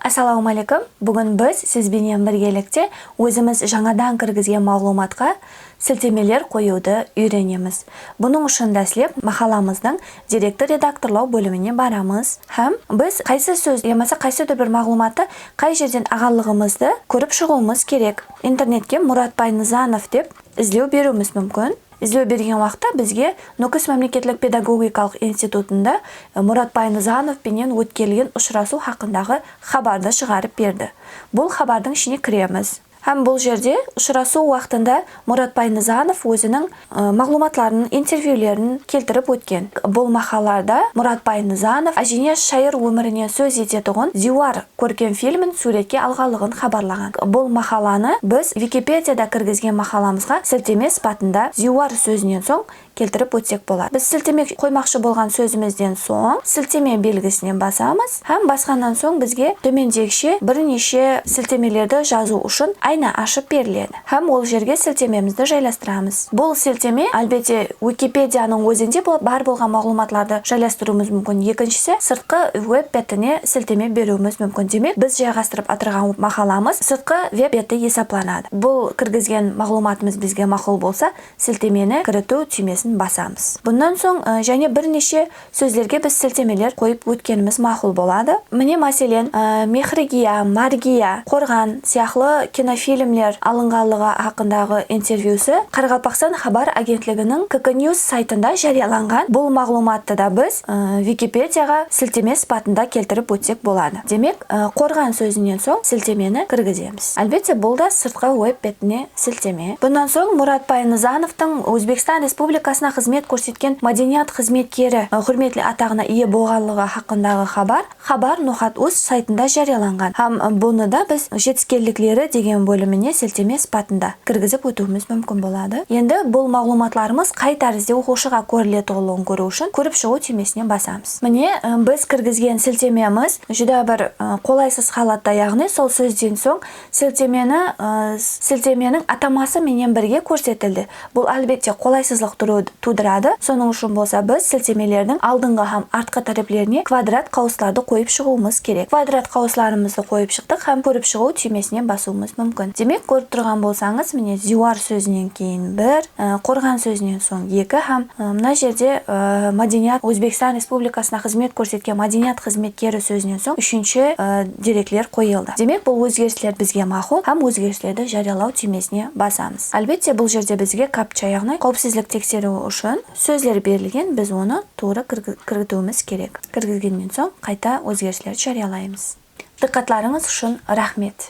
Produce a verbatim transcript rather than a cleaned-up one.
Assalawma áleykum. Búgin biz siz benen birgelikte ózimiz jańadan kirgizgen maǵlıwmatqa siltemeler qoyıwdı úyrenemiz. Bunıń ushın dáslep maqalamızdıń direktor redaktorlaw bólimine baramız hám biz qaysı sóz yamasa qaysı da bir maǵlıwmattı qay jerden alǵanlıǵımızdı kórip shıǵıwımız kerek. Internetke Muratbay Nızanov dep izlew beriwimiz múmkin. Izlew bergen waqıtta bizge Nókis mámleketlik pedagogikalıq institutında, e, Muratbay Nızanov penen ótkerilgen ushırasıw haqqındaǵı xabardı shıǵarıp berdi. Bul xabardıń ishine kiremiz. Hám bul jerde ushırasıw waqtında Muratbay Nızanov óziniń, e, maǵlıwmatların, intervyulerin keltirip ótken. Bul maqalada Muratbay Nızanov Ájiniyaz shayır ómirinen sóz etetuǵın Ziywar kórkem filmin súwretke alǵanlıǵın xabarlaǵan. Bul maqalanı biz Wikipediyada kirgizgen maqalamızǵa silteme sıpatında Ziywar sózinen soń keltirip ótsek boladı. Biz silteme qoymaqshı bolǵan sózimizden soń silteme belgisine basamız hám basqannan soń bizge tómendegishe bir neshe siltemelerdi jazıw ushın ayna ashıp beriledi hám ol jerge siltememizdi jaylastıramız. Bul silteme, álbette, Wikipediyanıń ózinde bo-, bar bolǵan maǵlıwmatlardı jaylastırıwımız múmkin. Ekinshisi, sırtqı web betine silteme beriwimiz múmkin. Demek, biz jayǵastırıp atırǵan maqalamız sırtqı web beti esaplanadı. Bul kirgizgen maǵlıwmatımız bizge maqul bolsa, siltemeni kiritiw túymesin basamız. Bunnan soń, e, jáne bir neshe sózlerge biz siltemeler qoyıp ótkenimiz maqul boladı. Mine, máselen, e, Mehrigiya, Margiya, Qorǵan sıyaqlı kinofilmler alınǵanlıǵı haqqındaǵı intervyusı Qaraqalpaqstan xabar agentliginiń K K News saytında járiyalanǵan. Bul maǵlıwmattı da biz, e, Wikipediyaǵa silteme sıpatında keltirip ótsek boladı. Demek, e, Qorǵan sózinen soń siltemeni kirgizemiz. Álbette, bul da sırtqı web betine silteme. Bunnan soń Muratbay Nızanovtıń Ózbekstan Respublikasına xızmet kórsetken mádeniyat xızmetkeri, e, húrmetli ataǵına iye bolǵanlıǵı haqqındaǵı xabar Xabar noqat uz saytında járiyalanǵan hám bunı da biz jetiskenlikleri degen bólimine silteme sıpatında kirgizip ótiwimiz múmkin boladı. Endi bul maǵlıwmatlarımız qay tárizde oqıwshıǵa kóriletuǵınlıǵın kóriw ushın kórip shıǵıw túymesine basamız. Mine, e, biz kirgizgen siltememiz júdá bir, e, qolaysız halatta, yaǵnıy sol sózden soń siltemeni, e, siltemeniń ataması menen birge kórsetildi. Bul, álbette, qolaysızlıq turı-, tuwdıradı. Sonıń ushın bolsa biz siltemelerdiń aldınǵı hám artqı táreplerine kvadrat qawıslardı qoyıp shıǵıwımız kerek. Kvadrat qawıslarımızdı qoyıp shıqtıq hám kórip shıǵıw túymesine basıwımız múmkin. Demek, kórip turǵan bolsańız, mine, Ziywar sózinen keyin bir, e, Qorǵan sózinen soń eki hám, e, mına jerde, e, mádeniyat, Ózbekstan Respublikasına xızmet kórsetken mádeniyat xızmetkeri sózinen soń úshinshi, e, derekler qoyıldı. Demek, bul ózgerisler bizge maqul hám ózgerislerdi járiyalaw túymesine basamız. Álbette, bul jerde bizge kaptcha, yaǵnıy qáwipsizlik tekseriwi ushın sózler berilgen, biz onı tuwrı kirgi-, kirgitiwimiz kerek. Kirgizgennen soń qayta ózgerislerdi járiyalaymız. Dıqqatlarıńız ushın raxmet.